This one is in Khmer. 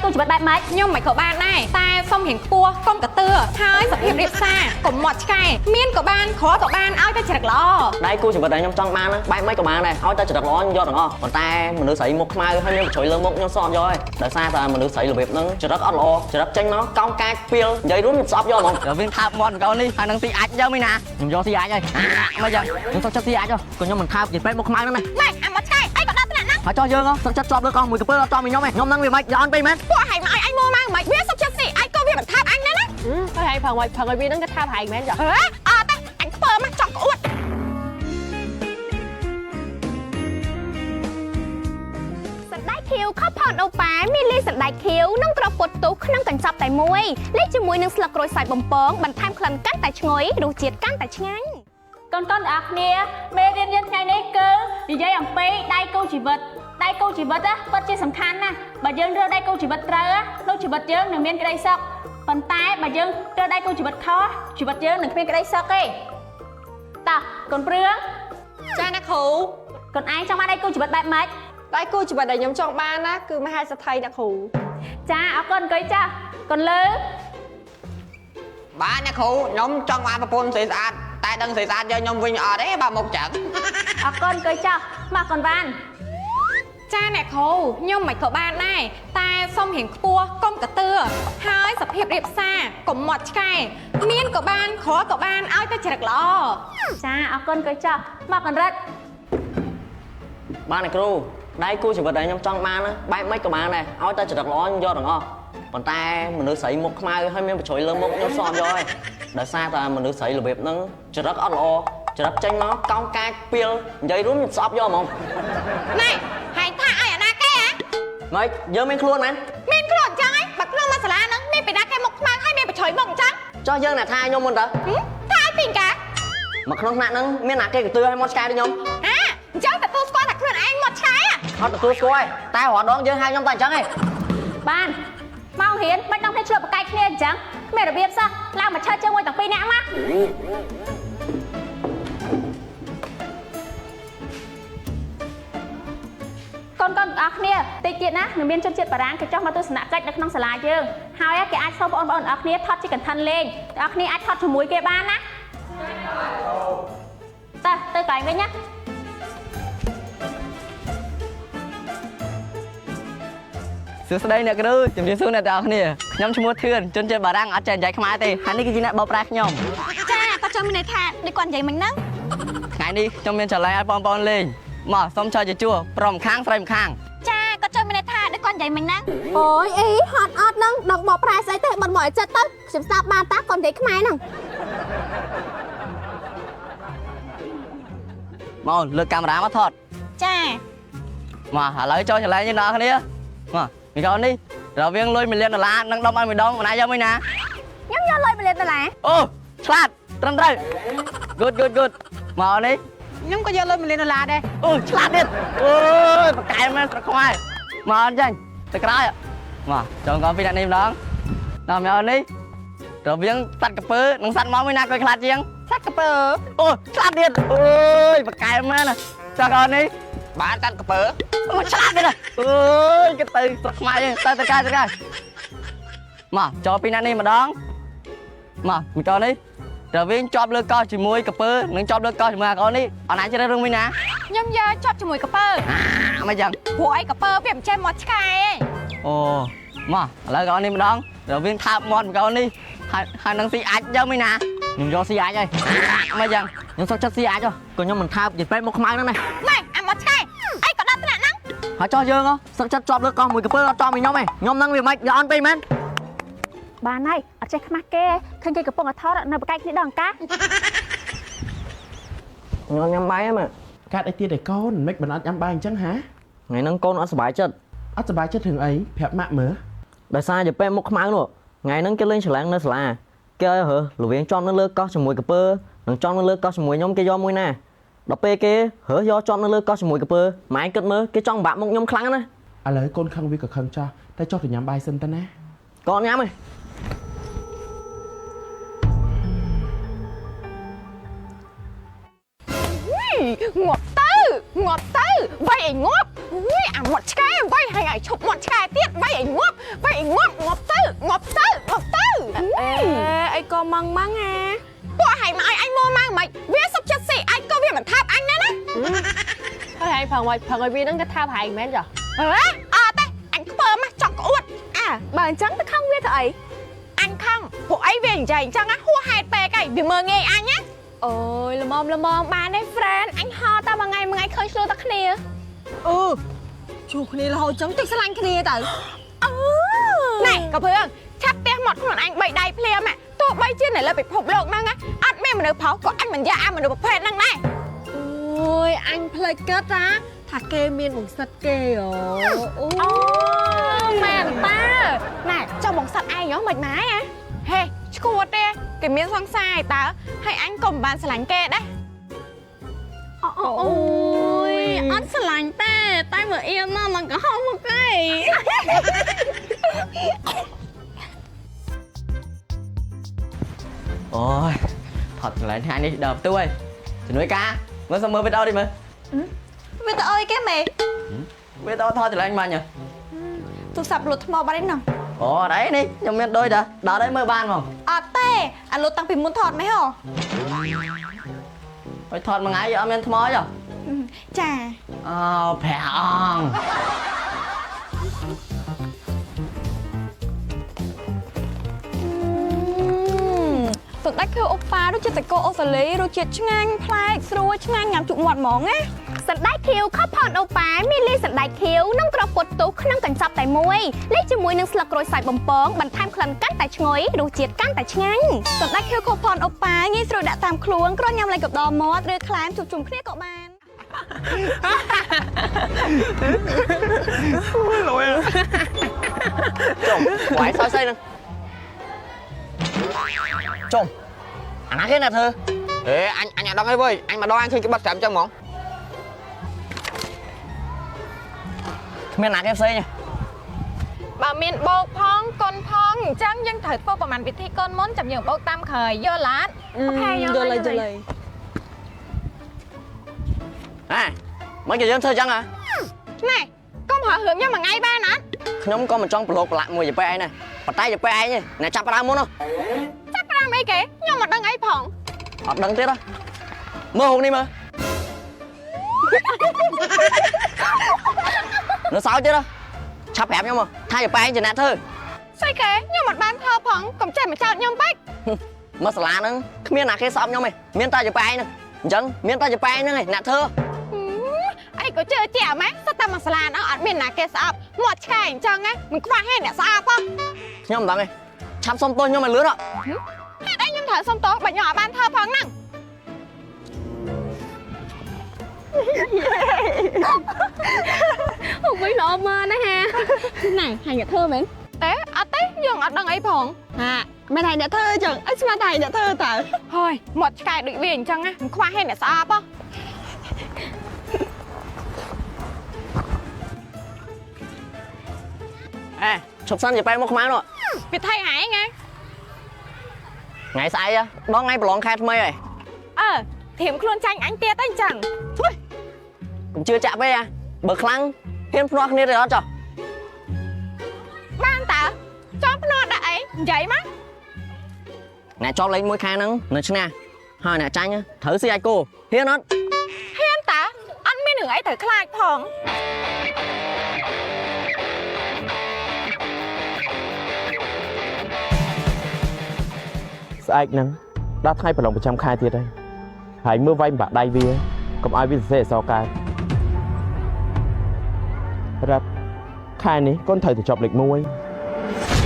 គូជីវិតបែបម៉េច ខ្ញុំមិនក៏បានដែរតែសុំរៀងខ្ពស់កុំកទឿហើយសភាពរៀបសារកុំមាត់ឆ្កែមានក៏បានក្រក៏បានឲ្យតែចរិតល្អ ដៃគូជីវិតដែលខ្ញុំចង់បានហ្នឹងបែបម៉េចក៏បានដែរឲ្យតែចរិតល្អខ្ញុំយកទាំងអស់ប៉ុន្តែមនុស្សស្រីមុខខ្មៅហើយមានបញ្ជ្រុយលើមុខខ្ញុំសអត់យកទេដោយសារតែមនុស្សស្រីរបៀបហ្នឹងចរិតអត់ល្អចរិតចេញមកកោងកាចពីលនិយាយរួមខ្ញុំស្អប់យកហ្មង រវាងថើបមាត់កូននេះហើយនឹងស៊ីអាចយកមួយណា ខ្ញុំយកស៊ីអាចហើយមកយ៉ាងខ្ញុំសុខចិត្តស៊ីអាចក៏ខ្ញុំមិនថើបនិយាយពេកមុខខ្មៅហ្នឹងណា ម៉ែអាមាត់ឆ្កែអីក៏ដល់ថ្នាក់ហ្នឹង ហើយចោះយើងសុខចិត្តជាប់លើកង់មួយកពើអត់ចំខ្ញុំទេខ្ញុំហ្នឹងវាមិនយកអន់ពេកមែន ពួកហែងមកឲ្យអញមួមកមិនវាសុខចិត្តស៊ីអាចក៏វាមិនថាបអញដែរណា ទៅហែងផឹងឲ្យផឹងឲ្យវាហ្នឹងគេថាហែងមែនចា ហ៎អត់ទេអញខ្ពើមកចង់ក្អួត សណ្តែកខៀវខផនអូប៉ាមានលាយសណ្តែកខៀវនិងគ្រាប់ពុតទុះក្នុងកញ្ចប់តែមួយលាយជាមួយនឹងស្លឹកក្រូចសើចបំពងបន្ថែមក្លិនកាន់តែឈ្ងុយរសជាតិកាន់តែឆ្ងាញ់ កូនកូនទាំងអស់គ្នាមេរៀនយើងថ្ងៃនេះគឺនិយាយអំពីដៃគូជីវិតដៃគូជីវិតណាពិតជាសំខាន់ណាស់បើយើងរើសដៃគូជីវិតត្រូវនោះជីវិតយើងនឹងមានក្តីសុខប៉ុន្តែបើយើងរើសដៃគូជីវិតខុសជីវិតយើងនឹងគ្មានក្តីសុខទេតោះកូនព្រឿង ចាអ្នកគ្រូ កូនឯងចង់បានដៃគូជីវិតបែបម៉េច ដៃគូជីវិតដែលខ្ញុំចង់បានណាគឺមហាសេដ្ឋីអ្នកគ្រូ ចាអរគុណអង្គុយចាស់កូនលើ បាទអ្នកគ្រូខ្ញុំចង់បានប្រពន្ធស្រីស្អាតតែដឹងស្រីស្អាតយកខ្ញុំវិញអត់ទេបាទមុខចឹង អរគុណអង្គុយចាស់មកកូនវ៉ាន់ ចាអ្នកគ្រូខ្ញុំមិនក៏បានដែរតែសុំរៀងខ្ពស់កុំកទឿហើយសភាពរៀបសារកុំមាត់ឆ្កែមានក៏បានក្រក៏បានឲ្យតែចរិតល្អ ចាអរគុណអង្គុយចាស់មកកូនរិទ្ធ បាទអ្នកគ្រូដៃគូជីវិតដែលខ្ញុំចង់បានណាបែបម៉េចក៏បានដែរឲ្យតែចរិតល្អខ្ញុំយកទាំងអស់ប៉ុន្តែមនុស្សស្រីមុខខ្មៅហើយមានបញ្ជ្រុយលើមុខខ្ញុំសអត់យកទេដោយសារតែមនុស្សស្រីរបៀបហ្នឹងចរិតអត់ល្អចរិតចេញមកកោងកាចពីលនិយាយរួមខ្ញុំស្អប់យកហ្មង ណែហែងថាឲ្យអាណាគេហ៎ ម៉េចយើងមានខ្លួនមែន មានខ្លួនអញ្ចឹងហីបើខ្លួនមកសាលាហ្នឹងមានពីណាគេមុខខ្មៅហើយមានបញ្ជ្រុយមុខអញ្ចឹង ចោះយើងអ្នកថាខ្ញុំមុនតើ ថាឲ្យពីកា មកក្នុងថ្នាក់ហ្នឹងមានអ្នកគេកទឿឲ្យមាត់ឆ្កែដូចខ្ញុំ ហាអញ្ចឹងទទួលស្គាល់ថាខ្លួនឯងមាត់ឆ្កែ អត់ទទួលស្គាល់ទេតែរាល់ដងយើងហៅខ្ញុំតែអញ្ចឹងឯង បានមករៀនមិនដឹងគ្នាឆ្លុះបកាយគ្នាអញ្ចឹងគ្មានរបៀបសោះឡើងមកឈើជើងមួយទាំងពីរនាក់មកកូនកូនទាំងអស់គ្នាតិចទៀតណានឹងមានជនជាតិបារាំងគេចុះមកទស្សនកិច្ចនៅក្នុងសាលាយើងហើយគេអាចសូមបងប្អូនទាំងអស់គ្នាថតជាកន្ធិនលេងទាំងអស់គ្នាអាចថតជាមួយគេបានណាតើទៅកន្លែងវិញណា សួស្តីអ្នកគ្រូជំរាបសួរអ្នកទាំងអស់គ្នាខ្ញុំឈ្មោះធឿនជនជាតិបារាំងអត់ចេះនិយាយខ្មែរទេហើយនេះគឺជាអ្នកបកប្រែខ្ញុំ ចាក៏ចង់មានន័យថាដូចគាត់និយាយមិញហ្នឹង ថ្ងៃនេះខ្ញុំមានចលែងឲ្យបងប្អូនលេងមកសុំចោលជាជួរប្រុសម្ខាងស្រីម្ខាង ចាក៏ចង់មានន័យថាដូចគាត់និយាយមិញហ្នឹង អូយអីហត់អត់ហ្នឹងដឹងបកប្រែស្អីទេបាត់មកឲ្យចិត្តទៅខ្ញុំស្ដាប់បានតាគាត់និយាយខ្មែរហ្នឹង មកលើកកាមេរ៉ាមកថត ចា មកឥឡូវចូលចលែងយើងដល់គ្នាមកមីកូននេះរវាងលុយ1លានដុល្លារនិងដុំឲ្យមួយដុំណាយកមួយណា ខ្ញុំយកលុយ1លានដុល្លារ អូឆ្លាតត្រឹមត្រូវ good good good មកនេះ ខ្ញុំក៏យកលុយ1លានដុល្លារដែរ អូឆ្លាតទៀតអូយបកែមែនស្រុកខ្មែរមកអញ្ចឹងទៅក្រោយមកចងកូនពីអ្នកនេះម្ដងដល់មកនេះរវាងសត្វកពើនិងសត្វមកមួយណាក៏ខ្លាចជាង សត្វកពើ អូឆ្លាតទៀតអូយបកែមែនចងកូននេះ បានសត្វកពើ អូឆ្លាតទៀតអូយគេទៅស្រុកខ្មែរទៅទៅក្រោយទៅក្រោយមកចូលពីអ្នកនេះម្ដងមកមីកូននេះរវាងជាប់លើកោជាមួយកពើនិងជាប់លើកោជាមួយអាកូននេះអនឡាញជ្រើសរើសមួយណា ខ្ញុំយកជាប់ជាមួយកពើ អាមិនចឹង ព្រោះអីកពើវាមិនចេះមាត់ឆ្កែឯង អូមកឥឡូវកូននេះម្ដងរវាងថើបមាត់កូននេះហើយហើយនឹងស៊ីអាចយកមួយណា ខ្ញុំយកស៊ីអាចហើយ មិនចឹង ខ្ញុំសុខចិត្តស៊ីអាចក៏ខ្ញុំមិនថើបនិយាយពេកមុខខ្មៅហ្នឹងណា ណែអាមាត់ឆ្កែអីក៏ដល់ថ្នាក់ហ្នឹង ហើយចោះយើងសុខចិត្តជាប់លើកោះមួយកពើអត់ចំខ្ញុំទេខ្ញុំហ្នឹងវាមិនយកអន់ពេកមែន បានហើយអត់ចេះខ្មាស់គេឃើញគេកំពុងតែថតនៅបកាយគ្នាដល់អង្ការ ខ្ញុំញ៉ាំបាយហ្នឹង កាត់អីទៀតឯកូនមិនមិនអត់ញ៉ាំបាយអញ្ចឹងហា ថ្ងៃហ្នឹងកូនអត់សប្បាយចិត្ត អត់សប្បាយចិត្តរឿងអីប្រាប់ម៉ាក់មើល ដោយសារយាយពេកមុខខ្មៅនោះថ្ងៃហ្នឹងគេលេងច្រឡំនៅសាលាគេឲ្យរើសរវាងជាប់នៅលើកោះជាមួយកពើនិងជាប់នៅលើកោះជាមួយខ្ញុំគេយកមួយណាដល់ពេលគេរើសយកជាប់នៅលើកោះជាមួយកពើម៉ែគិតមើលគេចង់បាក់មុខខ្ញុំខ្លាំងណាស់ ឥឡូវកូនខឹងវាក៏ខឹងចោះតែចុះទៅញ៉ាំបាយសិនទៅណា កូនញ៉ាំទេ ងាប់ទៅងាប់ទៅវាយឲ្យងាប់អាមាត់ឆ្កែវាយឲ្យឲ្យឈប់មាត់ឆ្កែទៀតវាយឲ្យងាប់វាយឲ្យ ម៉ងម៉ងអា ពួកហែងមកឲ្យអញមួម៉ៅមិនវាសុខចិត្តស៊ីអញក៏វាមិនថាបអញដែរណា ហើយហែងប្រឹងឲ្យប្រឹងឲ្យវានឹងទៅថាបហែងមែនចា ហ៎អត់ទេអញខ្ពើមចង់ក្អួត អើបើអញ្ចឹងទៅខឹងវាទៅអី អញខឹងពួកអីវានិយាយអញ្ចឹងណាហួសហេតុពេកហើយវាមើងងាយអញណា អូយល្មមល្មមបានទេ friend អញហត់តែមួយថ្ងៃមួយថ្ងៃឃើញឆ្លោះតែគ្នា អឺជួបគ្នារហូតចឹងតិចស្រឡាញ់គ្នាទៅ អឺណែក៏ភឿងឆាប់ផ្ទះមាត់ខ្លួនឯងបីដៃភ្លាមទោះបីជានៅលើពិភពលោកហ្នឹងអត់មានមនុស្សប្រុសក៏អញមិនយកអាមនុស្សប្រភេទហ្នឹងដែរ អូយអញភ្លេចគិតណាថាគេមានបង្សិតគេអូ អូមែនតើណែចុះបង្សិតឯងហ៎មិនម៉ែហ៎ហេឈួតទេគេមានសង្សារឯតើហើយអញក៏មិនបានស្រឡាញ់គេដែរ អូយអត់ស្រឡាញ់ទេតែមើលអៀនមកมันក៏ហមមកគេ អូយថតកន្លែងថ្ងៃនេះដើមទួយជំនួយការមើលសុំមើលវីដេអូនេះមើល វីដេអូអីគេមេ វីដេអូថតកន្លែងមាញ់ហ៎ ទូរស័ព្ទលុតថ្មបាត់ឯណោះ អូអត់អីនេះខ្ញុំមានដូចតាដល់ហើយមើលបានហ្មង អត់ទេអាលុតតាំងពីមុនថតមិនហ៎ ហើយថតមួយថ្ងៃអត់មានថ្មទេ ចា អូព្រះអង្គ សណ្តែកខៀវអូប៉ារសជាតិតកូអូស្ត្រាលីរសជាតិឆ្ងាញ់ប្លែកស្រួយឆ្ងាញ់ញ៉ាំជក់មាត់ហ្មងណាសណ្តែកខៀវខផនអូប៉ាមានលាយសណ្តែកខៀវនិងគ្រាប់ពុតទុះក្នុងកញ្ចប់តែមួយលាយជាមួយនឹងស្លឹកក្រូចសើចបំពងបន្ថែមក្លិនកាន់តែឈ្ងុយរសជាតិកាន់តែឆ្ងាញ់សណ្តែកខៀវខផនអូប៉ាងាយស្រួលដាក់តាមខ្លួនគ្រាន់ញ៉ាំលេងកំដរមាត់ឬក្លែមជួបជុំគ្នាក៏បាន លយ ចុំវាយសើស្អីហ្នឹងចុំអាណាគេណាធ្វើ អេអញអញអត់ដឹងអីវើយអញមកដល់អញឃើញគេបាត់ស្រាប់ចឹងហ្មង គ្មានណាគេផ្សេងទេ បើមានបោកផងកុនផងអញ្ចឹងយើងត្រូវធ្វើប្រហែលវិធីកុនមុនចាំយើងបោកតាមក្រោយយល់ឡាត់ អូខេយល់យល់យល់ អេមិនគេយើងធ្វើចឹងហ៎ ណែកុំរករឿងខ្ញុំមួយថ្ងៃបានអត់ ខ្ញុំក៏មិនចង់ប្រឡូកប្រឡាក់មួយយាយប៉ែឯងដែរប៉ុន្តែយាយប៉ែឯងណែចាប់ផ្ដើមមុន ចាប់ផ្ដើមអីគេខ្ញុំមិនដឹងអីផង អត់ដឹងទៀតហ៎មើលរូបនេះមើលនៅសើចទៀតហ៎ឆាប់ប្រាប់ខ្ញុំមកថាយាយប៉ែឯងជាអ្នកធ្វើ ស្អីគេខ្ញុំមិនបានធ្វើផងកុំចេះមកចោទខ្ញុំពេក មកសាលាហ្នឹងគ្មានណាគេស្អប់ខ្ញុំទេមានតែយាយប៉ែឯងហ្នឹងអញ្ចឹងមានតែយាយប៉ែឯងហ្នឹងឯងអ្នកធ្វើ អីក៏ជឿជាក់ម៉េចសិតតែមកសាលាហ្នឹងអត់មានណាគេស្អប់មាត់ឆ្កែអញ្ចឹងណាមិនខ្វះទេអ្នកស្អប់ហ៎ ខ្ញុំមិនដឹងទេឆាប់សុំទោសខ្ញុំឲ្យលឿនហ៎ ហេតុអីខ្ញុំត្រូវសុំទោសបើខ្ញុំអត់បានធ្វើផងហ្នឹង អូវិញល្អមើលណាស់ហាណែហើយអ្នកធ្វើមែន ទេអត់ទេយើងអត់ដឹងអីផង ហាមែនហើយអ្នកធ្វើអញ្ចឹងអីស្មានតែអ្នកធ្វើតើ ហើយមាត់ឆ្កែដូចវាអញ្ចឹងណាមិនខ្វះទេអ្នកស្អប់ហ៎ អេឈប់សិនយាយប៉ែមកខ្មៅនោះ វាថៃហែងហ៎ ថ្ងៃស្អែកដល់ថ្ងៃប្រឡងខែថ្មីហើយ អើធៀមខ្លួនចាញ់អញទៀតអីចឹង ជួយកុំជឿចាក់ពេកអាបើខ្លាំងហ៊ានភ្នាល់គ្នាទេអត់ចុះ បានតើចង់ភ្នាល់ដាក់អីនិយាយមក អ្នកជាប់លេខ1ខែហ្នឹងនៅឈ្នះហើយអ្នកចាញ់ត្រូវស៊ីអាចគោហ៊ានអត់ ហ៊ានតើអត់មានរឿងអីត្រូវខ្លាចផង ស្អែកហ្នឹងដល់ថ្ងៃប្រឡងប្រចាំខែទៀតហើយហើយមើលវាយបាក់ដៃវាកុំឲ្យវាសរសេរអក្សរកើតរ៉ាត់ខែនេះកូនត្រូវទៅជាប់លេខ1